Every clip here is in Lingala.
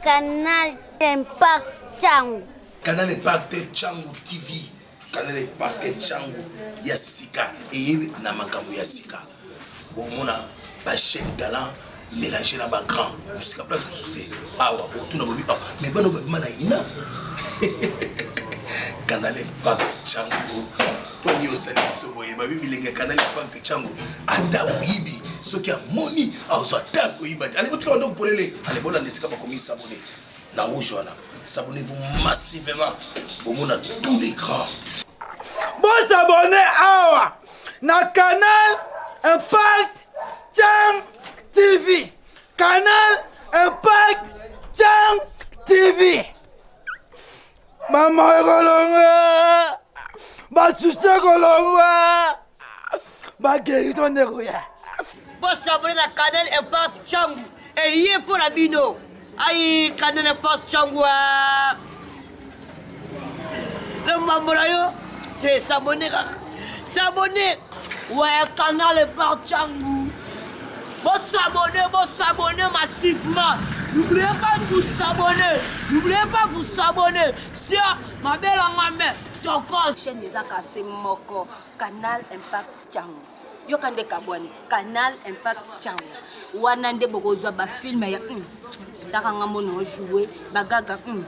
Canal Impact Tshangu. Canal Impact Tshangu TV. Canal Impact Tshangu ya sika eye na makambo ya sika. Bomona ba chaîne talent mélanger na ba grand mosika place mosusu te awa botuna bobi ah, mais bana babima na ina Canal Impact Tshangu poni osali biso boye babi bilenge ya Canal Impact Tshangu ata moyibi soki amoni azwa ata koyiba te ale botika bandoko polele ale bolanda esika bakomi s'abonner na rouge wana s'abonnez-vous massivement bomona tous les grands bosabone awa na canal impact chang tv canal impact chang tv mama ekolongwa basusi ekolongwa bagerito nde koya bosabone na canal impact changu eye mpo na bino ai canal impact changu na mambo na yo te sabone kaka sabone ouais canal impact changu bosabone bosabone massivement n'oubliez pas de vous s'abonner n'oubliez pas de vous s'abonner sia mabelanga me tokos chaîne eza kase moko canal impact changu yoka nde kabwani canal impact changu wana nde bokozwa bafilme ya mm, taka nga mona ojoue bagaga mm.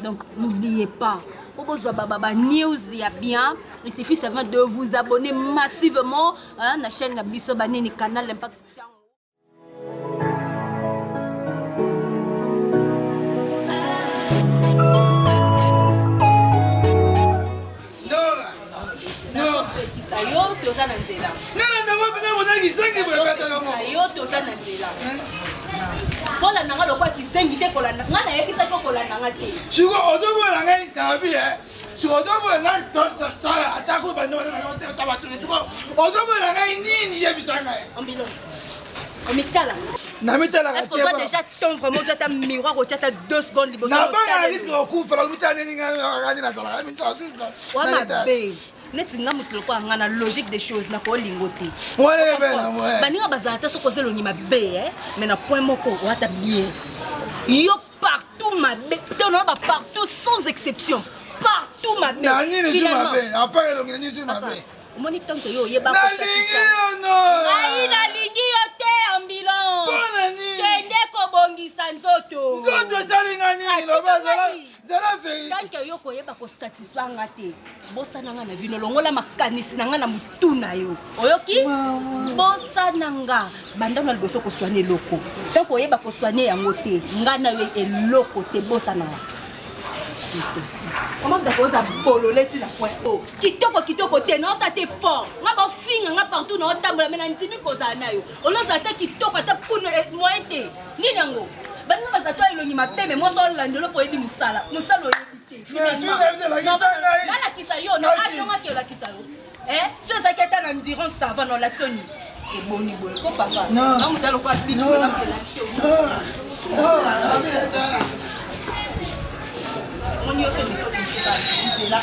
donc n'oubliez pas po bozwa ba, ba, ba news ya bien il suffit seulement de vous abonner massivement hein, na chaîne na biso banini canal impact changu Nora, yo toza na nzela nana ndango mpena boza kizengi boye bataka moko yo toza na nzela kolanda nga lokola kizengi te kolanda nga nayebisaki okolanda nga te siko ozobola ngai tabi e siko ozobola ngai tala atako bandotabatuni siko ozobola ngai nini yebisa ngai ambulance omitala namitalaka te oza déjà temps vraiment oza ata miroir otya ata 2 secondes liboso nabanga risque okufa nakomitala nini ngai nazalaka mitala wa mabe neti nga moto lokola nga na logique des choses nakolingo te baninga bazala ata soki oza elongi mabe eh, mais na point moko oata bien yo partout mabe te onoyeba partout sans exception partout mabe na nini zu mabe apart elongi na nini zu mabe omoni tanke yo oyeba nalingi yo no ngai nalingi yo te ambulance kende kobongisa nzoto nzoto esali nga nini loba zala verite tanke yo koyeba kosatisfaire nga te bosana nga na vino longola makanisi na nga na motu na yo oyoki bosana nga banda na liboso koswane eloko tanke oyeba koswane yango te nga na yo eloko te bosana nga Comment vous avez bololé ti na point o kitoko kitoko te naosa te fort nga bafinga nga partout naotambola me nandimi kozala na yo olozala te kitoko ata pune eh, moyen te nini yango baninga baza to elongi mabe me mwasi olandelo mpo oyebi mosala mosala oyebi te nalakisa yo naadongaki olakisa yo eh, so ezalaki ata na endurance sava na olakisa yo nini eboni boye ko papa na moto alokola bino omoni yo soki nzela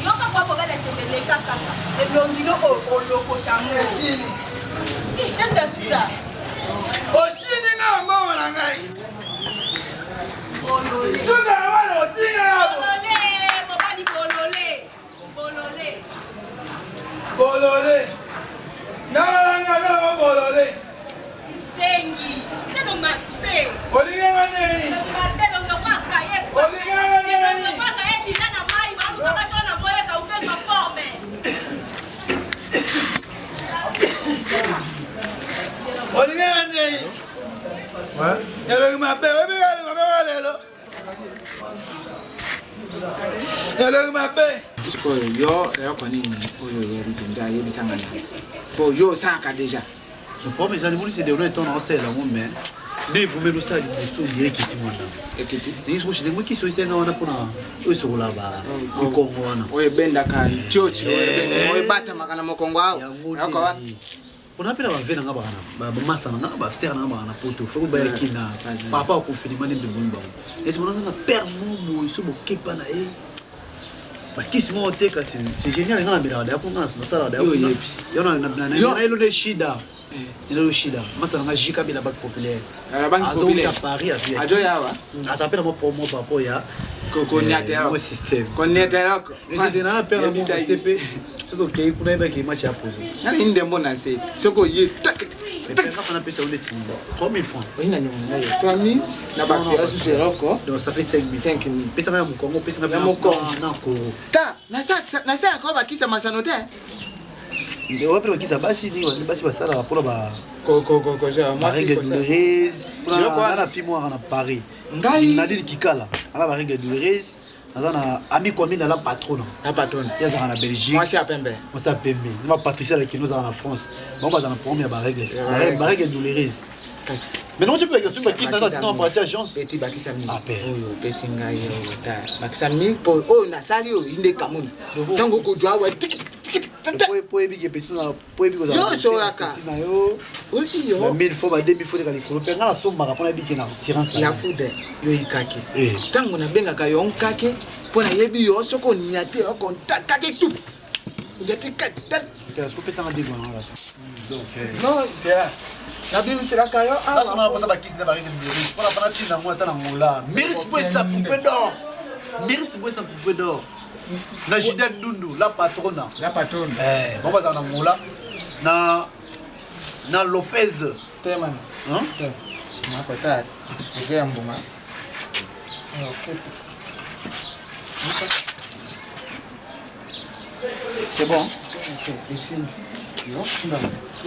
yoka kwa kobala tembeleka kaka elongi no olokota ngo etasa osini nga mbongo na ngai suka na wana otinga mobali bolole bolole bolole nanga nanga bolole kizengi tano mabe olinganga nini mabe longo akaye olinganga nini longo akaye dina na mai balukaka tona na moye kauke ma forme olinganga nini elongi mabe oyebi elongi mabe wa lelo elongi mabe sikoyo yo eloko nini oyo oyebi mpenza ayebisa nga na mpo yo osalaka deja Le problème ezali moni se déroule ntango naosalela yango mais nde evumeli osala liboso ndire ekiti mwa ndambo ekiti ndenge soki ndenge mokisi oyo esenga wana mpona oyo esokola ba mikongo wana oyo ebendaka ntiochi oyo ebatamaka na mokongo awa yango nde Pona mpe na bave na nga baka na bamasa na nga basere na nga baka na poto foko bayaki na par rapport ya confinement nde mpe bango esi mona na père mo boye so bokepa na ye bakisi moko te kasi c'est génial nga namelaka daya kuna nasalaka daya yo nde shida elelo shida masa na nga jika bela banque populaire azouta paris aza mpe na mwa promo par rapport ya mwa système na père na moko sepe soki okei kuna yebaki match ya pose nani ndembo na se soki oye tak napesa yo neti 3000 francs oyi na nyongo na yo 3000 na bakisela susu eloko donc ça fait 5000 5000 pesanga ya mokongo pesanga ya mokongo na koro ta nasalaka oyo bakisa masano te nde wapi bakisa basi ndenge basi basalaka mpona ba barègle douloureuse mpona na fille moko na Paris ngai Nadine Kikala ana barègle douloureuse naza na ami kwami na la patrona la patrona ye azalaka na belgique mwasi ya pembe mwasi ya pembe na bapatricia lakino azalaka na france bango bazala na problème ya barègle barègle douloureuse kasi mais non tu peux bakisi bakisi na kati na partie agence eti bakisa mingi Ah, père. oyo opesi ngai oyo ta bakisa mingi mpo oyo nasali oyo inde kamoni ntango okozwa awa tiki tiki tiki po oyebi ke petit na po oyebi kozala Yo osolaka. petit na yo oyo ba 1000 fois ba 2000 fois leka likolo mpe ngai nasombaka mpo nayebi ke na assurance na la yo. foudre yo ikake Eh. ntango nabengaka yo nkake mpo nayebi yo soki onia te okontakake tu oniati kati Père, soki opesanga ndenge wana kasi donc non zela nabimiselaka yo Parce qu'on a pas bakisi na barègle douloureuse mpona fana ntina yango ata na ngola miris bwesa poupée d'or miris bwesa poupée d'or na juda ndundu la patrona la patrona Eh, bango bazala na ngola na na lopez temana Hein? nakota eke ya mbuma c'est bon esimbi yo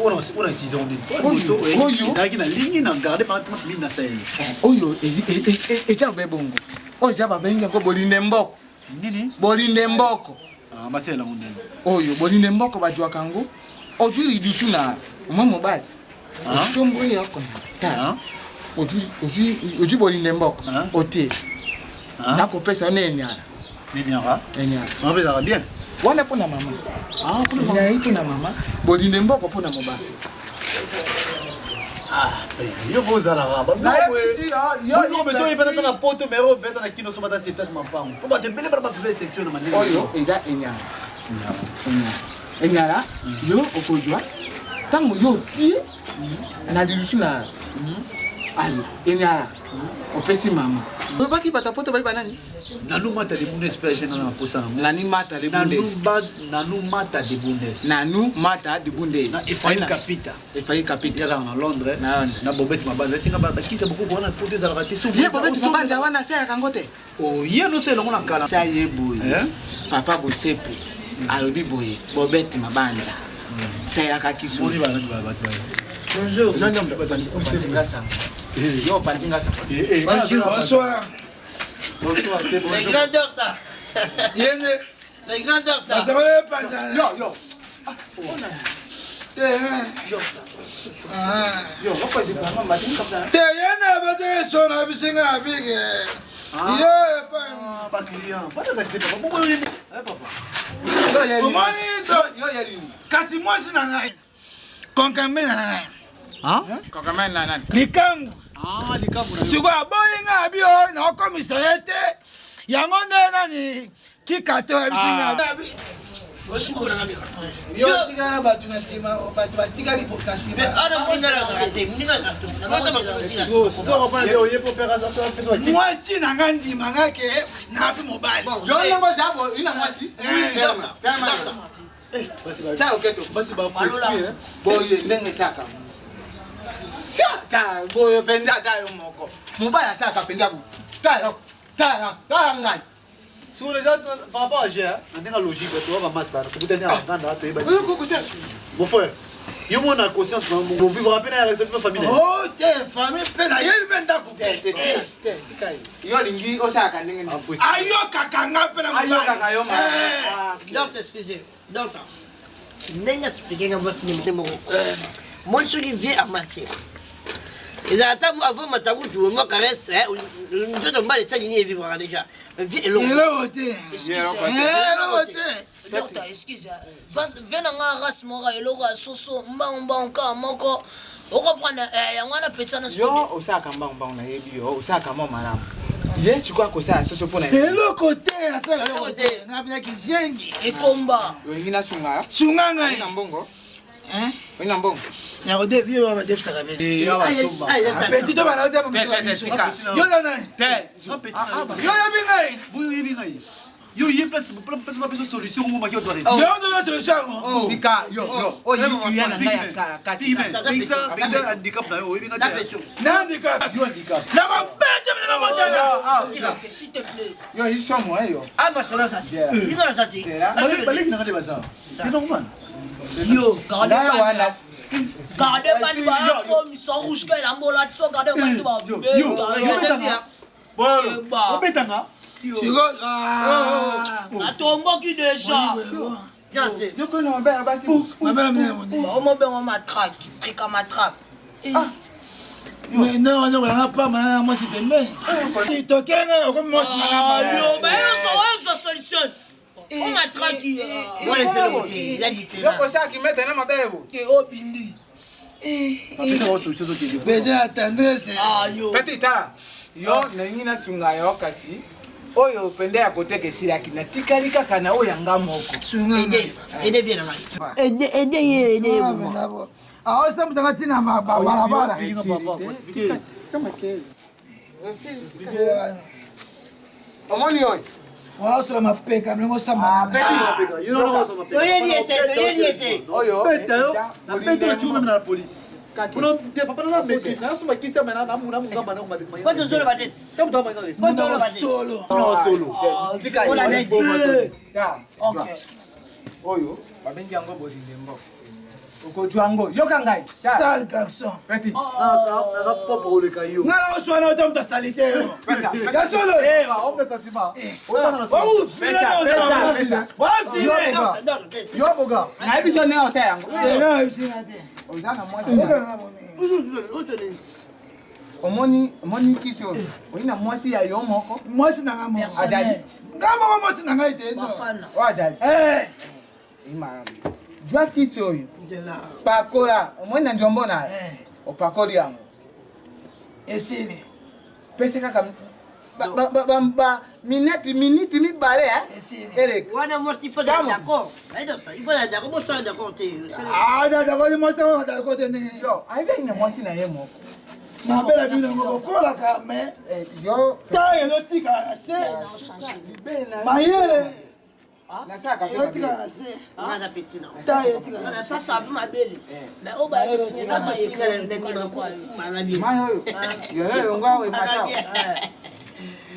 oyo na utilize ngo nini liboso Oyo. ezalaki na ligne na garde pendant 30 minutes na saleli oyo eza be bongo oyo eza babengi yango bolinde mboko nini bolinde mboko Ah, basalela ngo ndenge oyo bolinde mboko bazwaka yango ozwi lidusu na mwa mobali otomboli yako na ta ozwi bolinde mboko otie nakopesa yo na enyala niniaka enyala wana mpe ezalaka bien wana mpo na mama enyala mpo na mama bolinde mboko mpo na mobali yo fo ozalaka Nayebisi yo, yo beso oyebana ata na poto mais oyo beta na kino so bata septate mampango mpo bato ebele bana bapepe secteur na mandenge oyo eza enyala enyala enyala yo okozwa ntango yo otie na lilusu na ale enyala opesi mama oyebaki bato ya poto bayi banani nanu mata de bundes mpe agenda na posa nango nani mata de bundes nanu mata de bundes nanu mata de bundes na efraim kapita efraim kapita yazalaka na londres Na Londres. na bobeti mabanza esinga bakisa bokoko wana poto ezalaka te ye bobeti mabanza wana asalaka yango te oye nosala yango na kala sa ye boye Eh? papa bosepu alobi boye bobeti mabanza salelaka kisu moni banani bato baye Bonjour. Yo opanzi nga sango. Bonsoir. bonsoir te Les bonjour grands docteurs. Yende. Les grands docteurs. Bazabala panza. Yo yo. Te. Ah. Yo okozi mama matini kabisa. Te yende bato sona bisinga abike. Yo pa. baclient batakasi te papa bongo oyebi papa Yo yeli. Omoni to Yo yeli. kasi mwasi na ngai. Konkambe na ngai. Kokama na nani? Likangu. ah likambo na yo sikoyo aboyi nga abi oyo nakokomisa ye te yango nde nani kika te oyebisi nga abi yo tikala bato na nsima bato batikali na nsima Ana muninga azalaka te, muninga azalaka te. Nabota bato sikoyo te oye po pere aza pesa bakisi mwasi na nga ndima nga ke napi mobali Yo ndongo jabo ina mwasi. Telema. Telema. Tia oketo. basi bafesprit Boye ndenge saka. Tia ta boye penza ta yo moko. Mobali asaka penza bu. Ta yo. Ta ta ngai. sikoyo eza par rapport à g na ndenge logique bato oyo bamasta tokutani na nganda toyeba Oyo kokusa. mon frère yo mona conscience na mongo vivra mpe na ya mpe famille na ye. o te famille mpe nayebi mpe ndako Te te te tika ye. Yo lingi osaka ndenge nini? ayokaka nga mpe na Ayokaka yo ma. mobali Docteur, excusez. Docteur. Ndenge expliqué nga mwasi ni moko. Moi soki vie amatie. Ezala ata avant matakutu mwa caresse, nzoto mbala esali nini evivraka déjà. Vie eloko. eloko te Excusez. eloko te. Docteur, excuse, ve na nga race moko eloko ya soso mbangu mbangu kaka moko okoprendre eh, yango wana petisa na yo osalaka mbangu mbangu nayebi yo osalaka mwa malamu ye sikoyo akosala soso mpo na eloko te asala eloko te nga mpena kizengi ekomba olingi nasunga sunga ngai na mbongo olingi na mbongo ya kodefi yo badefisaka pe apeti to bana ote yo na nani yo oyebi ngai oyebi ngai yo ye place place ba besoin solution ngo maki doit résoudre yo doit solution ngo sika yo yo oyo client na ngai ya kala kati pesa pesa handicap na yo oyebi nga te na handicap yo handicap na ko bete mena na motana s'il te plaît yo isomo eh yo ah masala sa ino na sati baleki na nga nde baza c'est normal yo garde garde bani ba komisa rouge ka elamba olati so garde bani ba yo obetanga atomboki deja omobenga matrake trika matrape nonyokolanga pamba na mwasi pembeni tokenge okomi mwasi nanga solution omatraki yokosaki mete na mabele bo te obindi pete ya tendresse pete tala yo nalingi nasunga yo kasi oyo mpenza ya koteka esilaki natikali kaka na oyo ya nga moko aosambutaka ntina balabala omoni oyo waosala mapeka mlenge osambaoyebi ete oyebi ete beta yo nabeti na tiko meme na police papa naza maîtrise nasomba kisi solo oyo babengi yango bolindembo okozwa yango yoka ngai sale garçon petit naza propre koleka yo ngai nakoswana ota moto asali te yo ya solo yo boga nayebi so ndenge osala yango nayebisinga te oza na mwasi omoni omoni kisi oyo oyi na mwasi ya yo moko mwasi na ngai moko azali ngai moko mwasi na ngai te oyo azali jwa kisi oyo pakola omoni na njombo na yo opakoli yango esili pese kaka miniti miniti mibale eleka wana mwasi faut azala d'accord il faut azala d'accord bosala d'accord te d'accord mwasi yango d'accord te ndenge yo ayebaki na mwasi na ye moko mabela bino yango bokolaka mais ta ezotikala na se mayele ezotikala na se ta ezotikala na se sasa mabele mais oyo bayebisi eza maye oyo yoyo elongo awa emata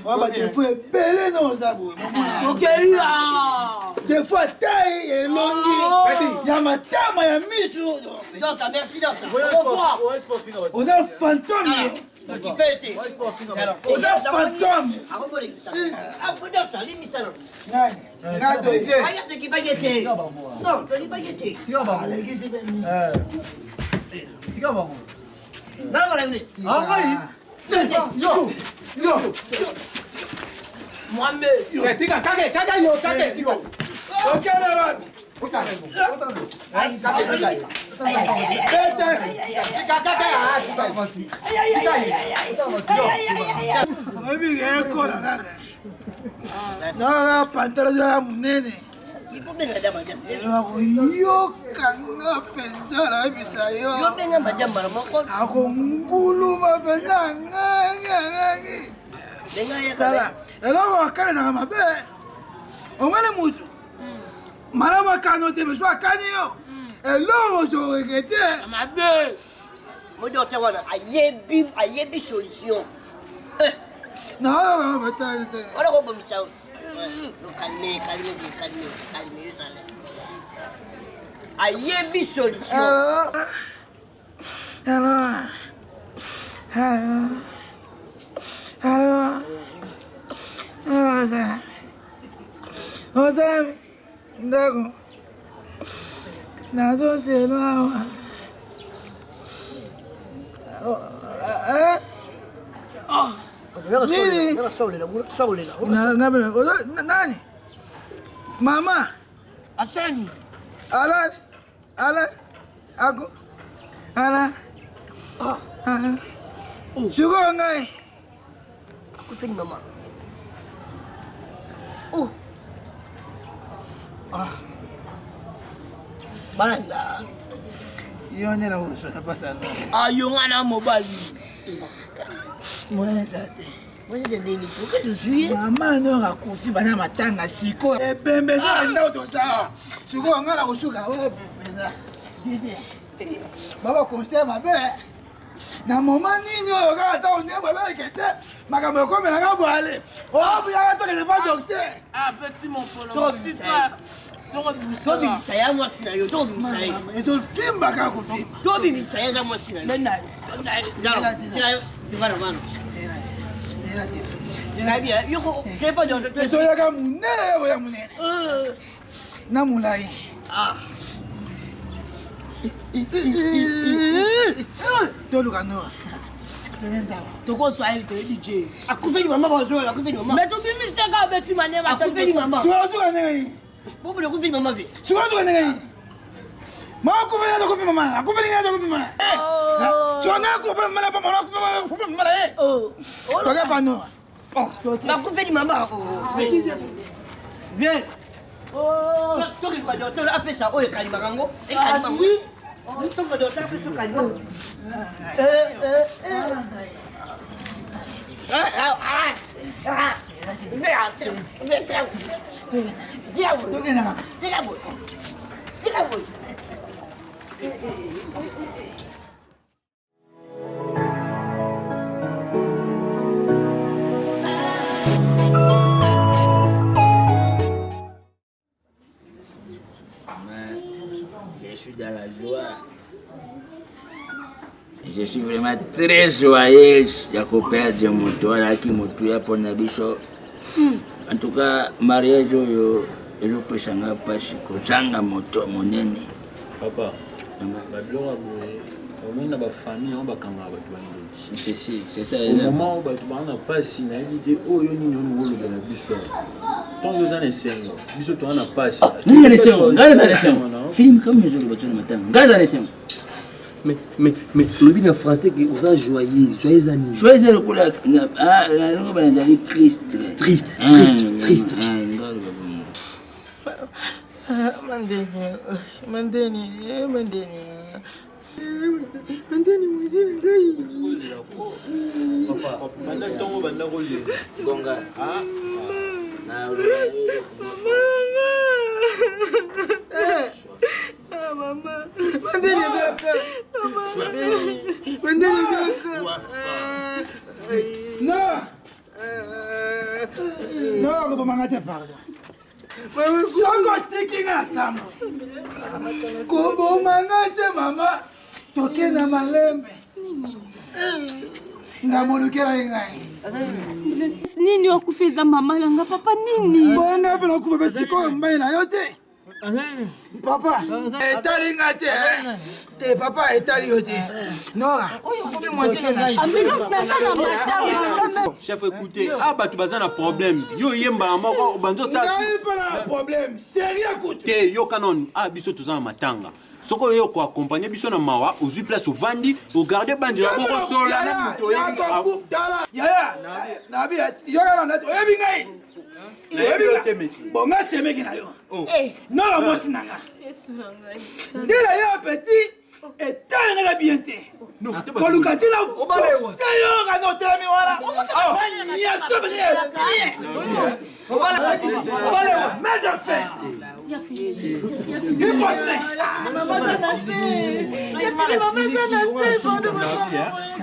wa badefo ebele no oza boye defo atai elongi ya matama ya misu oza fantome oza fantome nani alekisi mpe mingi tika bango yo yo mwambe tika kake kake yo kake tika okende wapi oyebi ekola kaka naaa pantalo ya monene akoyoka nga mpenza nayebisa yo akonguluma mpenza ngangi ngangi tala eloko akanelaka mabe omoni mutu malamu akani te meso akani yo eloko ozoregrete mabe modokte wana ayebi ayebi solution nayoka batali te wana kobomisa calme calme calme calme yozala ayebi solution alors alors alors alors oza ndako nazozela awa nini nani mama. Asani. Ala ala ako ala. Sikoyo ngai. Akufeli mama. Oh. Ah. Bana. Yo nde nakozwa mpasa no. Ah, yo nga na mobali. Mwana eza te. Mama nor akufi bana matanga sikoyo ebembe eza na ndako toza sikoyo ngai nakosuka wapi mpenza didi baba conseil mabe na moma nini oyo kaka ntango nde babeleke te makambo ekomelanga bwale oabuyaka tokende pa docteur tobimisa ya mwasi na yo tobimisa ye ezofimba kaka kofimba tobimisa ye eza mwasi na yo ezoyaka monene yakoya monene na molai toluka noa tokozwa ye toyebi je akufeli mama bazola akufeli mama mais tobimisaka abeti manema akufeli mama tokozuka ndenge nini bobona akufeli mama ve sikozuka ndenge nini mama akufeli ngai tokufi mama akufeli ngai tokufi mama siko ngai akufa mama na papa akufa mama na ye toke pa noa bakufeli mama viens tokeluka docteur apesa oyo ekalimaka yango ekalima yango tokeluka docteur apesa okalima Mais je suis dans la joie. Je suis vraiment très joyeuse ya koperdre moto alaki motuya mpo na biso. En tout cas, mariage oyo ezopesa nga mpasi kozanga moto monene. Papa, babiloko ya boye omoni na bafamille yango bakangaka bato bandoki. C'est si, c'est ça. Au moment oyo bato baa na mpasi nayebi te oyo nini olingi olobela biso awa ntango oza na esengo biso toza na mpasi. Ngai na esengo, ngai na esengo. Film comme ezoloba tuna matanga. Ngai na esengo. Mais, mais, mais, lobi na français que oza joyeux, joyeux eza nini? Joyeux eza lokola naloba nazali triste. Triste, triste, triste. Mandeni, mandeni, mandeni. Mandeni mwezi na ngai. Papa, banda ntongo banda kolela. Gonga. Mandeni kaka. Mandeni, mandeni kaka. Non. Non, akobomanga te pardon. Soki otiki nga na sambo koboma nga te mama toke na malembe nga molukela ye ngai nini okufa eza mama na nga papa nini bonga mpe nakufa mpe sikoyo mbai na yo te papa etali nga te te papa etali yo te nora Chef, écoutez, ah bato baza na problème. Yo yemba moko banzo sa. Ngai mpe na problème sérieux kutu. Te yoka nanu, ah biso toza na matanga. Soki oye ko accompagner biso na mawa, ozwi place ovandi, ogarde bandi na boko sola na moto oyebi. Tala, yaya, nabi, yoka na oyebi ngai. Nayebi yo te monsieur. Bon nga semeki na yo. Nora mwasi na nga. Nde na yo petit etali nga na bien te. Koluka te na bokse yo kana otelami wana. Na nyato pene ya bien. Mais enfin. Il continue.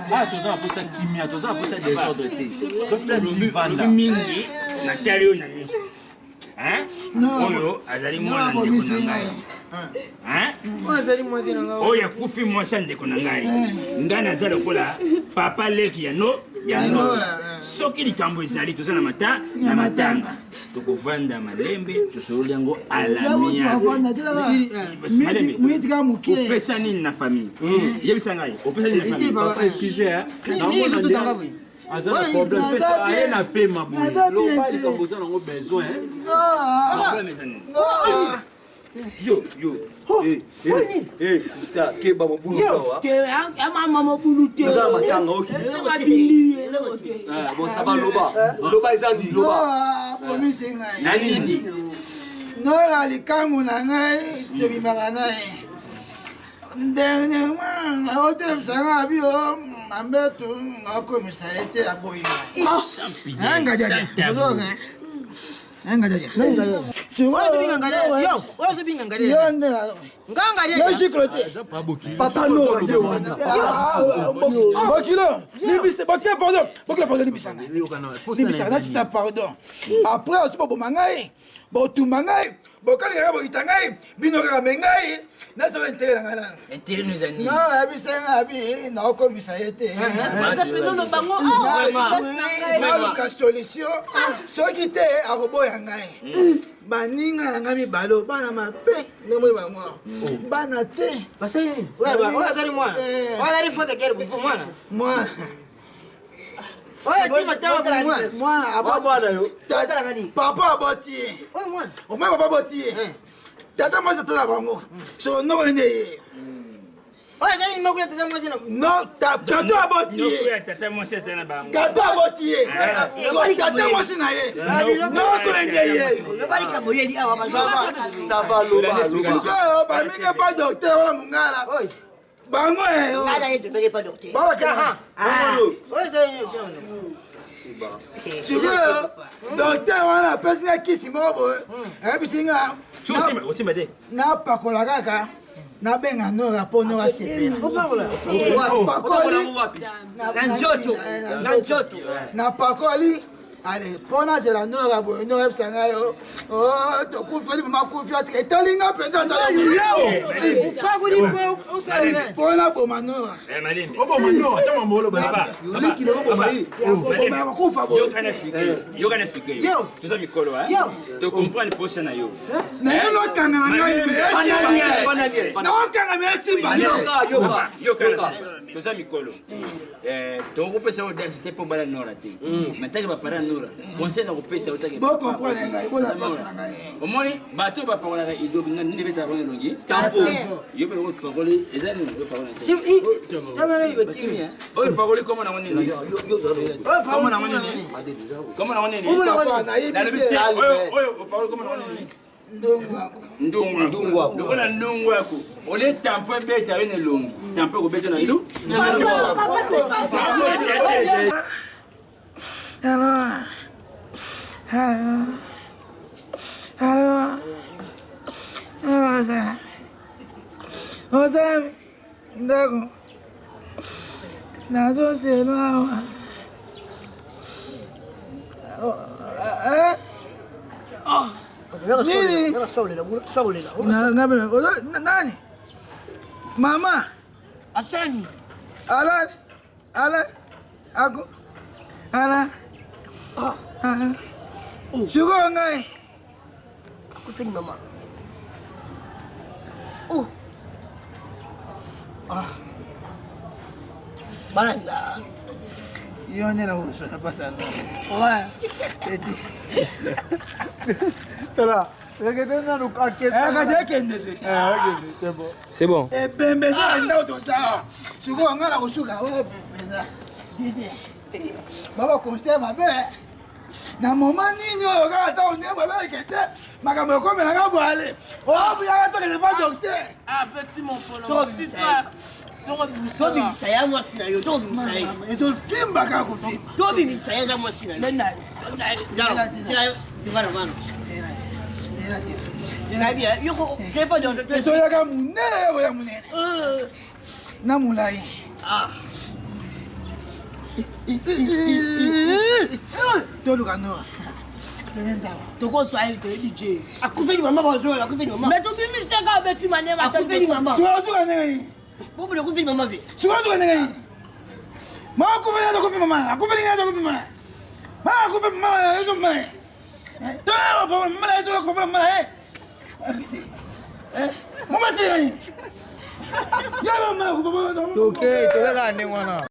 Ah toza na posa kimia, toza na posa désordre te. Soki place vanda. Mingi natali oyo na miso. Oyo azali mwana ndeko na ngai. Oyo akufi mwasi ya ndeko na ngai. Ngai naza lokola papa leki ya no ya no. Soki likambo ezali toza na mata na matanga. Tokovanda malembe tosololi yango alamia. Opesa nini na famille? Yebisa ngai, opesa nini na famille? Papa, excusez hein. Naomona nde aza na problème pesa aye na pema boye. Loba likambo oza nango besoin. Problème eza nini? Yo, yo. Eh, eh, eh, puta, keba mobulu awa. Te, ya mama mobulu te. Oza na matanga, okiti. Esenga bili, eloko te. Eh, bon, ça va, loba. Loba eza nini, loba. Ah, bomisi ngai. Na nini? Nora likambo na ngai tobimaka na ye dernièrement naotemisa nga bio na mbeto naokomisa ye te aboyi ngai bokilo limbisa bote pardon bokilo pardon limbisa ngai limbisa natisa pardon après osi boboma ngai botumba ngai bokalingaka bokita ngai bino kaka me ngai nazala intere na ngai nano Intérêt nous a nini? nayebisa ngai abi naokomisa ye te naluka solution soki te akoboya ngai baninga na ngai mibale oyo bana mabe ndenge bango bana te Oyo azali mwana. Oyo azali faute guerre bubu mwana. mwana Oyo atima tawa kwa mwana. mwana aboti papa aboti ye Oyo mwana. omoi papa aboti ye tata mwasi tata na bango so noko nde ye Oyo azali noko ya tata mwasi na. no tata aboti Noko ye ya tata mwasi ata na bango. tata aboti ye so tata mwasi na ye noko nde ye Yobalika boyeli awa bazwa. Ça va, loba, loba. sikoyo bamingi pa docteur wana mongala bango Ngala ye tobele pa docteur. babaka Oyo ezali nini? sikoyo docteur wana apesi nga kisi moko boye ayebisi nga Osimba, osimba te. napakola kaka nabenga nora mpo nora sepela Na nzoto. Na nzoto. napakoli ale mpo nazela nora boye nora yebisa ngai o tokufeli mama kufi atika etali nga mpenza Upakoli po usala. mpo naboma nora Eh, malembe. Oboma nora, ata mambo oloba. Papa, Oliki na oboma ye. koboma ya kokufa boye Yoka na expliquer. Yoka na expliquer. Yo. Toza mikolo, hein? Yo. To comprendre posa na yo. nange nokanga na ngai Malembe. naokanga me esimba te Yoka, yoka. Yoka. Toza mikolo. Eh, tokopesa yo audace te mpo bala nora te. Mais tant que bapara nora, conseil na kopesa yo tant que bocomprendre ngai boza place na ngai omoni bato oyo bapakolaka idobi nini ebetaka bango elongi Tampo. yo mpe loko pakoli eza nini oyo pakoli na se Si i. Tabana ibetimi. oyo pakoli kombo nango nini kombo nango nini kombo nango nini Papa, nayebi nalobi te te oyo oyo opakoli kombo nango nini ndongo ndungu yako lokola ndungu yako olie tampo ebeta yo na elongi tampo ekobeta na ndu Alo. Alo. Alo. Oza. Oza. Ndako. Nazoselwa awa. Nini? Nani? Mama. Asani. Ala. Ala. Ako. Ala. Sikoyo ngai. Akufeli mama. Oh. Ah. Bana la. Yo nde nakozwa na mpasi ya ndoto. Ouais. Tala, rekete nanu akete. Kati akende te. Akende, c'est bon. C'est bon. Ebembe eza na ndako toza. Sikoyo ngai nakosuka wapi mpenza. Baba conseil mabe. Na moment nini oyo kaka ntango nde babeleke te makambo ekomelanga bwale obuyaka tokende pa docteur. Ah, petit mon polo. Super. Tobimisa ya mwasi na yo, tobimisa ye. Ezofimba kaka kofimba. Tobimisa ye eza mwasi na yo. Zivana vana. Ezoyaka monene yakoya monene na molai. Toluka noa. Tokozwa ye toyebi je. Akufeli mama bazola, akufeli mama. Mais tobimisaka abeti maniema. Akufeli mama. Sikoyo ndenge nini? Bobo akufeli mama ve. Sikoyo ndenge nini? Mama akufeli aza kufi mama, akufeli ngai aza kufi mama. Mama akufi mama, azo mama. Toya mama azo kufi mama eh. Eh, mama sasa nini? Ya mama akufi mama. Toke, toke kaka ndenge wana.